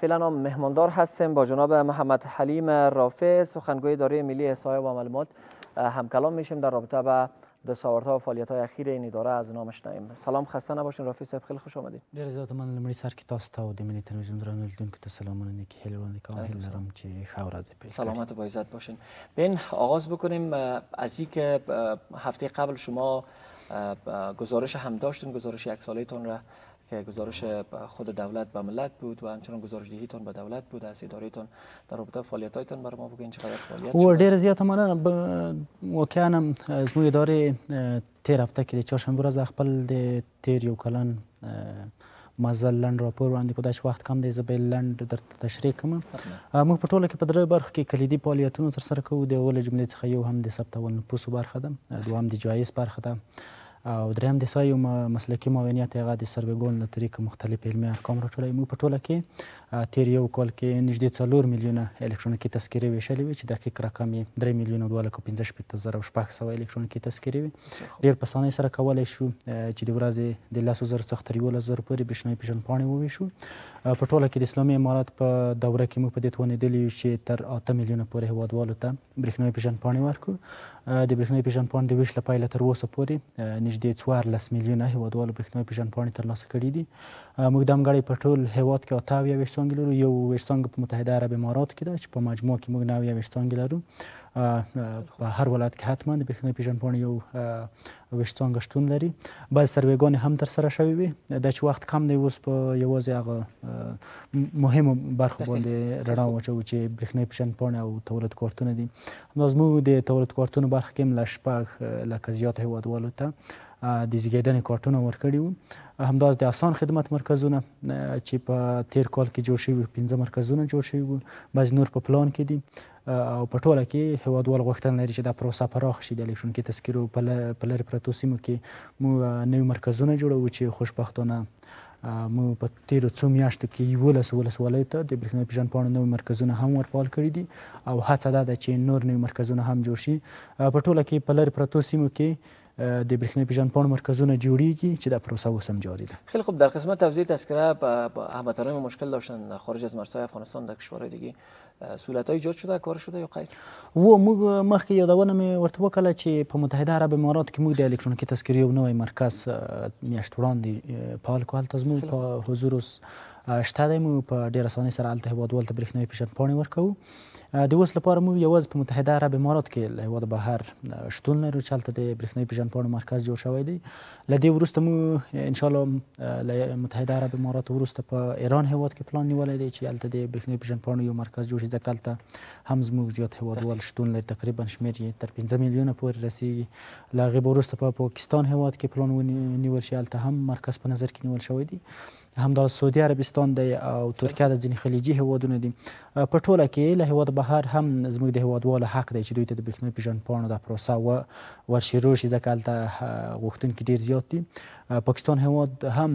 فعلا هم مهماندار هستیم با جناب محمد حلیم رافع، سخنگوی اداره ملی احصائیه و معلومات همکلام میشیم در رابطه با دستاوردها و فعالیت‌های اخیر این اداره از اونا میشنویم. سلام، خسته نباشین رافع صاحب، خیلی خوش آمدید. ډېر زیاته مننه. لومړي سر کې تاسو ته او د ملي تلویزیون درنو لیدونکو ته سلامونه، نیکې هیلې وړاندې کوم. هیله لرم چې ښه ورځ پیل کړئ. سلامت و با عزت باشین. بین آغاز بکنیم از اینکه هفته قبل شما گزارش هم داشتین، گزارش یک ساله تون را که گزارش خود دولت به ملت بود و همچنان گزارش دهیتون به دولت بود از ادارهتون، در رابطه فعالیت‌هایتون برای ما بگین چقدر فعالیت و ډېره زیاته مننه. واقعا زموږ ادارې تېر هفته کې د چهارشنبې ورځ خپل د تېر یو کلن مزل لنډ راپور وړاندې کړو. دا چې وخت کم دی زه به یې لنډ درته تشریح کړم. موږ په ټوله کې په درېیو برخو کې کلیدي فعالیتونه ترسره کوو. د اولې جملې څخه یو هم د ثبتول نفوسو برخه ده، دوهم د جایز برخه ده او دریم د سایو مسلکي معاونیت، هغه د سرویګان له طریقه مختلف علمي ارقام راټولوي. موږ په ټوله کې تېر یو کال کې نږدې 4 میلیونه الکترونیکي تذکرې ویشلې وې چې دقیق رقم یې 3,265,600 الکترونیکي تذکرې وې. ډېر په اسانۍ سره کولی شو چې د ورځې د 10,000 څخه تر 11,000 پورې برېښنايي پېژندپاڼې وویشو. په ټوله کې د اسلامي امارت په دوره کې موږ په دې توانېدلي یو چې تر 8 میلیونه پورې هېوادوالو ته برېښنايي پېژندپاڼې ورکړو. د برېښنايي پېژندپاڼې د ویش له پیله تر اوسه پورې نږدې 14 میلیونه هېوادوالو برېښنايي پېژندپاڼې ترلاسه کړې دي. موږ دمګړی په ټول هېواد کې 78 څانګې لرو. یو ویش څانګه په متحده عرب اماراتو کې ده چې په مجموع کې موږ 29 څانګې لرو. په هر ولایت کې حتما د برېښنايي پېژندپاڼې یو ویش څانګه شتون لري. بعضې سرویګانې هم ترسره شوې وې. دا چې وخت کم دی اوس په یوازې هغه مهمو برخو باندې رڼا واچوو چې برېښنايي پېژندپاڼې او تولد کارتونه دي. همدا زموږ د تولد کارتونو برخه کې هم له 6 لکه زیات هېوادوالو ته د زیږېدنې کارتونه ورکړي وو. همداز د آسان خدمت مرکزونه چې په تیر کال کې جوړ شوي، 5 مرکزونه جوړ شوي وو، بعضې نور په پلان کې دي. او په ټوله کې هېوادوال غوښتنه لري چې دا پروسه پراخ شي. د الکترونیکي تذکرو په لرې پرتو سیمو کې موږ نوي مرکزونه جوړوو چې خوشبختانه موږ په تېرو څو میاشتو کې 11 ولسوالیو ته د برېښنايي پېژندپاڼو نوي مرکزونه هم ورفعال کړي دي او هڅه دا ده چې نور نوي مرکزونه هم جوړ شي. په ټوله کې په لرې پرتو سیمو کې د برېښنايي پېژندپاڼو مرکزونه جوړیږي چې دا پروسه اوس هم جاري ده. خیلی خوب، در قسمت توزیع تذکره هموطنان ما مشکل داشتن خارج از مرزهای افغانستان در کشورهای دیگه سهولت‌های ایجاد شده، کار شده یا غیر؟ و موږ مخکې یادونه مې ورته وکړه چې په متحده عرب اماراتو کې موږ د الکترونیکي تذکرې یو نوی مرکز میاشت وړاندې فعال کړو. هلته زموږ په حضور اوس شته دی. موږ په ډېر اسانۍ سره هلته هېوادوالو ته برېښنايي پېژندپاڼې ورکوو. د اوس لپاره موږ یوازې په متحده عرب اماراتو کې له هېواده بهر شتون لرو چې هلته د برېښنايي پېژندپاڼو مرکز جوړ شوی دی. له دې وروسته موږ انشاءالله له متحده عرب اماراتو وروسته په ایران هېواد کې پلان نیولی دی چې هلته د برېښنايي پېژندپاڼو یو مرکز جوړ شي، ځکه هلته هم زموږ زیات هېوادوال شتون لري، تقریبا شمېر یې تر 5 میلیونه پورې رسېږي. له هغې به وروسته په پاکستان هېواد کې پلان ونیول شي، هلته هم مرکز په نظر کې نیول شوی دی. همدا سعودي عربستان دی او ترکیه د ځینې خلیجي هېوادونه دي. په ټوله کې له هېواد بهر هم زموږ د هېوادوالو حق دی چې دوی ته د برېښنايي پېژندپاڼو دا پروسه ورشروع شي، ځکه هلته غوښتونکي ډېر زیات دي. پاکستان هېواد هم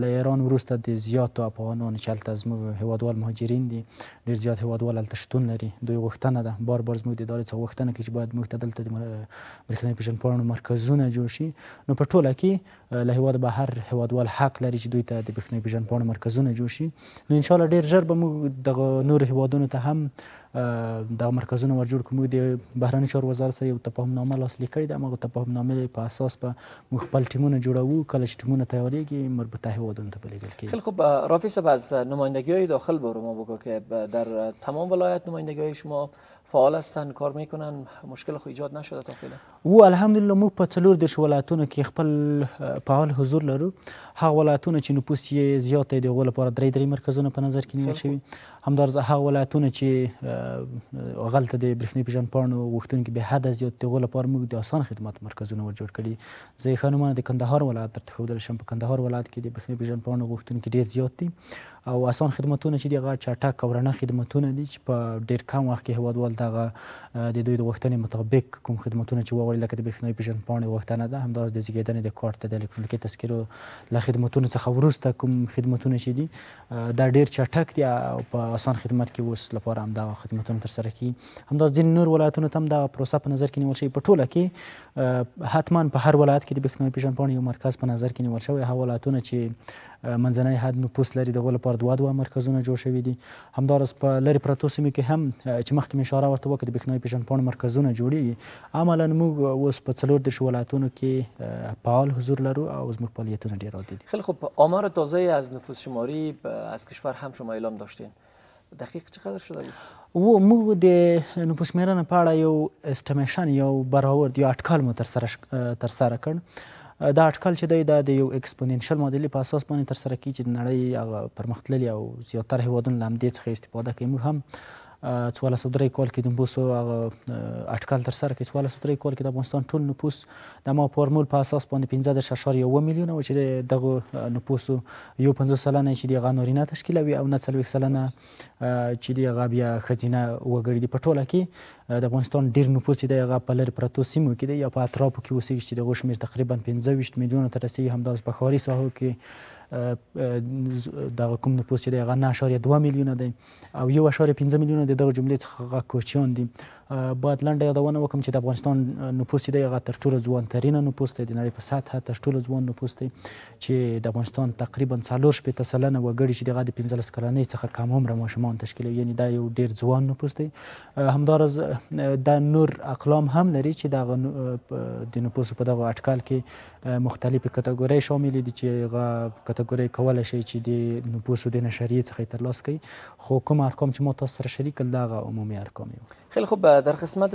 له ایران وروسته د زیاتو افغانانو چې هلته زموږ هېوادوال مهاجرین دي، ډېر زیات هېوادوال هلته شتون لري. دوی غوښتنه ده، بار بار زموږ د ادارې څخه غوښتنه کوي چې باید موږ ته دلته د برېښنايي پېژندپاڼو مرکزونه جوړ شي. نو په ټوله کې له هېواد بهر هېوادوال حق لري چې دوی ته د برېښنايي پېژندپاڼو مرکزونه جوړ شي. نو انشاءالله ډېر ژر به موږ دغه نورو هېوادونو ته هم دغه مرکزونه ور جوړ کړو. موږ د بهرنیو چارو وزارت سره یو تفاهمنامه لاسلیک کړې ده، هماغه تفاهمنامې په اساس به موږ خپل ټیمونه جوړوو. کله چې ټیمونه تیارېږي مربوطه هېوادونو ته به لېږل کېږي. خیلی خوب، رافع صاحب از نمایندگی‌های داخل برو ما بگو که در تمام ولایت نمایندگی‌های شما فعال هستن، کار میکنن، مشکل خو ایجاد نشده تا فعلا؟ و الحمدلله موږ په 34 ولایتونو کې خپل فعال حضور لرو. هغه ولایتونه چې نفوس یې زیات دی د هغو لپاره درې مرکزونه په نظر کې نیول شوي. همداراز هغه ولایتونه چې هغلته د برېښنايي پېژندپاڼو غوښتونکي بې حده زیات دي، هغو لپاره موږ د آسان خدمت مرکزونه ور جوړ کړي. زه یې ښه نمونه د کندهار ولایت درته ښودلی شم. په کندهار ولایت کې د برېښنايي پېژندپاڼو غوښتونکي ډېر زیات دي او آسان خدمتونه چې دي هغه چټک او رڼه خدمتونه دي چې په ډېر کم وخت کې هېوادوال دغه د دوی د غوښتنې مطابق کوم خدمتونه چې وغواړي، لکه د برېښنايي پېژندپاڼې غوښتنه ده، همداراز د زیږېدنې د کارت د الکترونیکي تذکرو له خدمتونو څخه وروسته کوم خدمتونه چې دي دا ډېر چټک دي او په آسان خدمت کې اوس لپاره هم دغه خدمتونه ترسره کېږي. همداراز ځینې نور ولایتونو ته هم دغه پروسه په نظر کې نیول شوې. په ټوله کې حتما په هر ولایت کې د برېښنايي پېژندپاڼې یو مرکز په نظر کې نیول شوی. هغه ولایتونه چې منځنی حد نفوس لري د هغو لپاره دوه دوه مرکزونه جوړ شوي دي. همداراز په لرې پرتو سیمو کې هم چې مخکې مې اشاره ورته وکړه د برېښنايي پېژندپاڼو مرکزونه جوړیږي. عملاً موږ اوس په 34 ولایتونو کې فعال حضور لرو او زموږ فعالیتونه ډېر عادي دي. خیلی خوب، آمار تازه از نفوس شماری از کشور هم شما اعلام داشتین، دقیق چقدر شده بود؟ و موږ د نفوس شمېرنې په اړه یو estimation، یو برآورد یا اټکل مو ترسره کړ. دا اټکل چې دی دا د یو exponential مدلې په اساس باندې ترسره کیږي چې د نړۍ هغه پرمختللي او زیاتره هیوادونه له همدې څخه استفاده کوي. موږ هم 1403 کال کې د نفوسو هغه اټکل ترسره کړ. 1403 کال کې د افغانستان ټول نفوس د ما فارمول په اساس باندې 15.1 میلیونه و چې دغو نفوسو 51% چې دی هغه نارینه تشکیلوي او 49% چې دی هغه بیا ښځینه وګړي دي. په ټوله کې د افغانستان ډېر نفوس چې دی هغه په لرې پرتو سیمو کې دی یا په اطرافو کې اوسېږي چې د هغو شمېر تقریبا 25 میلیونه ته رسېږي. همداراز په ښاري ساحو کې دغه کوم نفوس چې دی هغه 9.2 میلیونه دی او 1.5 میلیونه د دغه جملې څخه هغه کوچیان دي. باید لنډه یادونه وکړم چې د افغانستان نفوس چې دی هغه تر ټولو ځوان ترینه نفوس دی، د نړۍ په سطحه تر ټولو ځوان نفوس دی چې د افغانستان تقریبا 64% وګړي چې هغه د 15 کلنۍ څخه کم عمره ماشومان تشکیلوي، یعنې دا یو ډېر ځوان نفوس دی. همداراز دا نور اقلام هم لري چې دغه د نفوسو په دغه اټکل کې مختلفې کتګورۍ شاملې دي چې هغه کتګورۍ کولی شي چې د نفوسو د نشریې څخه یې ترلاسه کوي، خو کوم ارقام چې ما تاسو سره شریک کړل دا هغه عمومي ارقام یې وو. خیلی خوب، در قسمت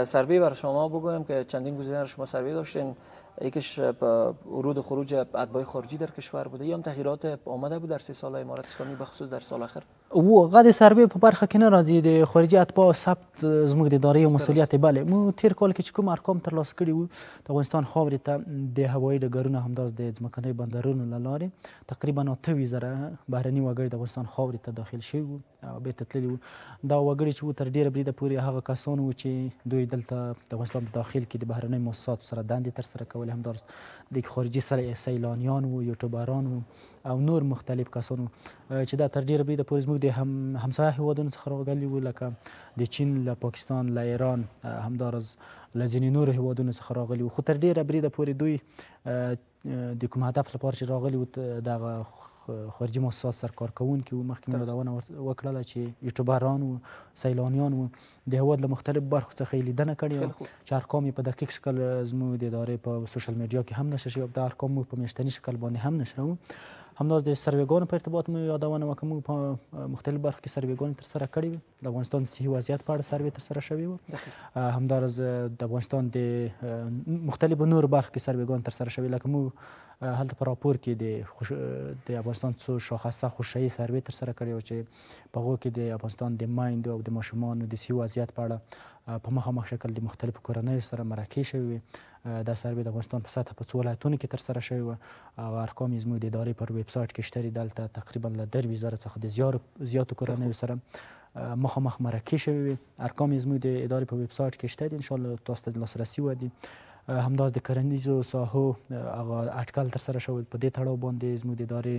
سروی بر شما بگویم که چندین گزینه رو شما سروی داشتین، یکیش ورود و خروج اتباع خارجی در کشور بوده یا هم تغییرات آمده بود در 3 سال امارت اسلامی به خصوص در سال آخر؟ و هغه د سروې په برخه کې نه راځي. د خارجي اتباع ثبت زموږ د ادارې یو مسؤلیت دی. بله موږ تېر کال کې چې کوم ارقام ترلاسه کړي وو د افغانستان خاورې ته د هوایي ډګرونو همداراز د ځمکنیو بندرونو له لارې تقریبا 28,000 بهرني وګړي د افغانستان خاورې ته داخل شوي وو او بېرته تللي وو. دا وګړي چې وو تر ډېره بریده پورې هغه کسان وو چې دوی دلته د افغانستان په داخل کې د بهرنیو موسساتو سره دندې ترسره کولې، همداراز د خارجي سیلانیان وو، یوټیوبران وو او نور مختلف کسان وو چې دا تر ډېره بریده پورې زموږ د همسایه هیوادونو څخه راغلي وو، لکه د چین، له پاکستان، له ایران، همداراز له ځینې نورو هیوادونو څخه راغلي وو. خو تر ډېره بریده پورې دوی د کوم هدف لپاره چې راغلي وو دغه خارجي موسسات سره کارکوونکي وو. مخکې مې یادونه وکړله چې یوټیوبران وو، سیلانیان وو، د هیواد له مختلفو برخو څخه یې لیدنه کړې وه چې ارقام یې په دقیق شکل زموږ د ادارې په social media کې هم نشر شوي او دا ارقام موږ په میاشتني شکل باندې هم نشروو. همداراز د سرویګانو په ارتباط مو یادونه وکړه، موږ په مختلفو برخو کې سرویګانې ترسره کړې وې. د افغانستان د صحي وضعیت په اړه سروې ترسره شوې وه، همداراز د افغانستان د مختلفو نورو برخو کې سرویګانې ترسره شوې، لکه موږ هلته په راپور کې د افغانستان څو شاخصه خوشحي سروې ترسره کړې وه چې په هغو کې د افغانستان د میندو او د ماشومانو د صحي وضعیت په اړه په مخامخ شکل د مختلفو کورنیو سره مرکې شوې وې. دا سروې د افغانستان په سطحه په څو ولایتونو کې ترسره شوې وه او ارقام یې زموږ د ادارې پر ویب سایټ کې شته دي. دلته تقریبا له 23,000 څخه د زیاتو کورنیو سره مخامخ مرکې شوې وې. ارقام یې زموږ د ادارې په ویب سایټ کې شته دي، انشاءالله تاسو ته د لاسرسي وه دي. همداراز د کرنیزو ساحو هغه اټکل ترسره شوی، په دې تړاو باندې زموږ د ادارې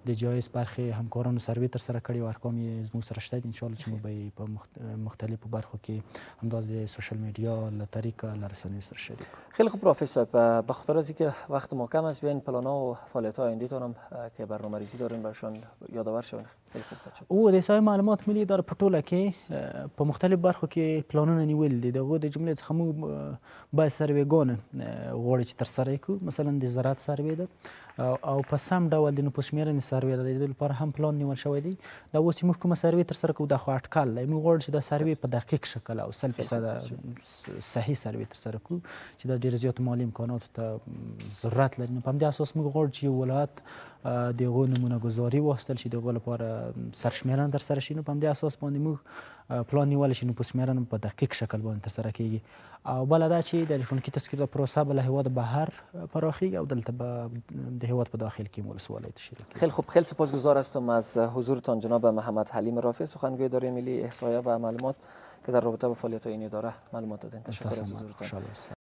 د جایز برخې همکارانو سروې ترسره کړې او ارقام یې زموږ سره شته دي. انشاءالله چې موږ به یې په مختلفو برخو کې همداراز د social media له طریقه له رسنیو سره شریک کړو. خیلی خوب رافع صاحب، به خاطر از اینکه وقت ما کم است، بیاین پلان‌ها و فعالیت‌های آینده‌تان هم که برنامه‌ریزی دارین برشان یادآور شوین. خیلی خوب بچه. او د احصایې معلومات ملي اداره په ټوله کې په مختلفو برخو کې پلانونه نیولي دي. د هغو د جملې څخه موږ باید سروېګانې غواړو چې ترسره یې کړو. مثلا د زراعت سروې ده او په سم ډول د نفوس شمېرنې سروې ده، د دې لپاره هم پلان نیول شوی دی. دا اوس چې موږ کومه سروې ترسره کوو دا خو اټکل دی، موږ غواړو چې دا سروې په دقیق شکل او 100% صحیح سروې ترسره کړو چې دا ډېر زیات مالي امکاناتو ته ضرورت لري. نو په همدې اساس موږ غواړو چې یو ولایت د هغو نمونه ګزاري واخیستل شي، د هغو لپاره سرشمېرنه ترسره شي. نو په همدې اساس باندې موږ پلان نیولی چې نفوس شمېرنه په دقیق شکل باندې ترسره کېږي. او بله دا چې د الکترونیکي تذکرو دا پروسه به له هېواده بهر پراخېږي او دلته به د هېواد په داخل کې ولسوالۍ ته شریک کېږي. خیلی خوب، خیلی سپاسگزار هستم از حضورتان جناب محمد حلیم رافع، سخنگوی اداره ملی احصایه و معلومات که در رابطه با فعالیت‌های این اداره معلومات دادین. تشکر از حضورتان. خوشحال هستم.